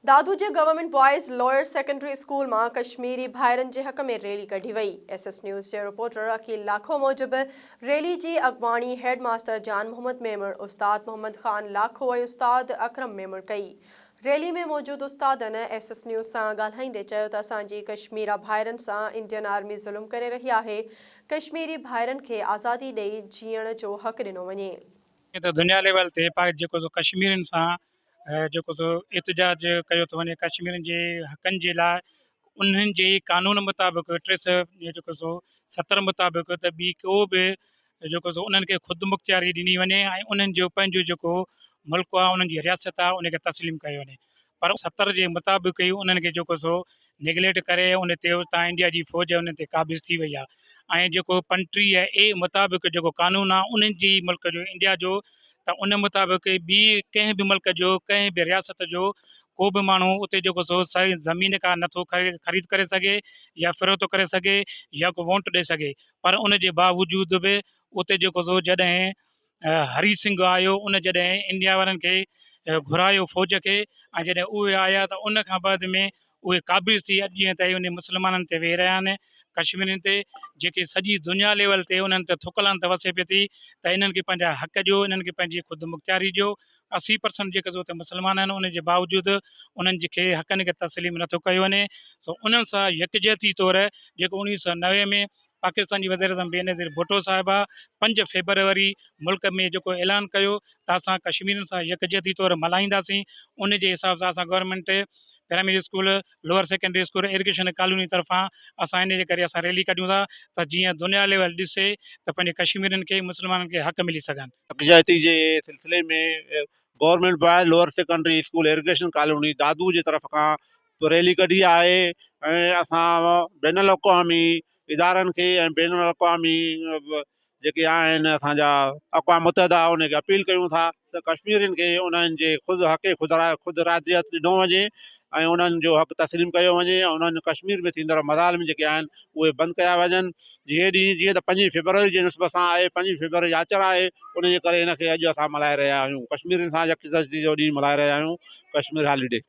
دادو جي government boys lower secondary school مان ڪشميري ڀائرن جي حق ۾ ريلي ڪڍي وئي. ايس ايس نيوز جي رپورٽر عقيل لاکو موجب ريلي جي اڳواڻي هيڊ ماستر جان محمد ميمڻ، استاد محمد خان لاکو ۽ استاد اڪرم ميمڻ ڪئي. ريلي ۾ موجود استادن ايس ايس نيوز سان ڳالهائيندي چيو ته اسان جي ڪشميرا ڀائرن سان انڊين آرمي ظلم ڪري رهي آهي، ڪشميري ڀائرن کي آزادي ڏئي جيئڻ جو حق ڏنو وڃي. جيئن ته دنيا ليول تي پاڪ جيڪو سو ڪشميرين سان جيڪو سو احتجاج ڪيو ٿو وڃي ڪشميرين جي حقن جي لاء انهن جي قانون مطابق 300 جيڪو سو 70 مطابق ته ٻي ڪو به جيڪو سو انهن کي خود مختياري ڏني وڃي ۽ انهن جو پنهنجو جيڪو ملڪ آهي انهن جي رياست آهي ان کي تسليم ڪيو وڃي پر 70 جي مطابق ئي انهن کي جيڪو سو نيگليٽ ڪري ان تي اتان انڊيا جي فوج انهن تي قابض ٿي وئي آهي ۽ جيڪو 35 اي مطابق جيڪو قانون آهي انهن جي ملڪ جو انڊيا جو ته ان مطابق ٻي ڪنهن به ملڪ جو ڪنهن به رياست جو ڪو به ماڻهو اتي جيڪو سو زمين کا نٿو خريد ڪري سگهي يا فروخت ڪري سگهي يا ڪو وونٽ ڏئي سگهي پر ان جي باوجود به اتي جيڪو سو جڏهن هري سنگهه آيو ان جڏهن انڊيا وارن کي گهرايو فوج کي ۽ جڏهن اهي آيا ته ان کان بعد ۾ اهي قابض ٿي اڄ ڏينهن تائين انهن مسلمانن تي ويهي رهيا آهن ڪشميرين تي جيڪي سڄي دنيا ليول تي انهن تي ٿڪ لعنت وسي پئي ٿي ته انهن کي پنهنجا حق ڏيو انهن کي پنهنجي خود مختياري ڏيو 80 پرسنٽ جيڪي اتي مسلمان آهن ان جي باوجود انهن کي حقن کي تسليم نٿو ڪيو وڃي سو انهن سان يڪجهتي طور جيڪو 1990 ۾ پاڪستان جي وزيراعظم بينظير ڀٽو صاحبه 5 فيبروري ملڪ ۾ جيڪو اعلان ڪيو ته اسان ڪشميرين سان يڪجهتي طور ملهائينداسين ان جي حساب سان اسان government primary school lower secondary school irrigation colony طرفان اسان ان جي ڪري اسان ريلي ڪڍيون ٿا ته جيئن دنيا ليول ڏسي ته پنهنجي ڪشميرين کي مسلمانن کي حق ملي سگهن. يڪجهتي جي سلسلي ۾ government boys lower secondary school irrigation colony Dadu جي طرف کان ريلي ڪڍي آهي ۽ اسان بين الاقوامي ادارن کي ۽ بين الاقوامي جيڪي آهن اسان جا اقوام متحده ان کي اپيل ڪيون ٿا ته ڪشميرين کي انهن جي خود حق خود خود اراديت ڏنو وڃي ۽ انهن جو حق تسليم ڪيو وڃي ۽ انهن ڪشمير ۾ ٿيندڙ مظالم جيڪي آهن اهي بند ڪيا وڃن هي ڏينهن جيئن ته 5 فيبروري جي نسبت سان آهي 5 فيبروري آچر آهي ان جي ڪري هن کي اڄ اسان ملهائي رهيا آهيون ڪشميرين سان يڪجهتي جو ڏينهن ملهائي رهيا آهيون ڪشمير هاليڊي.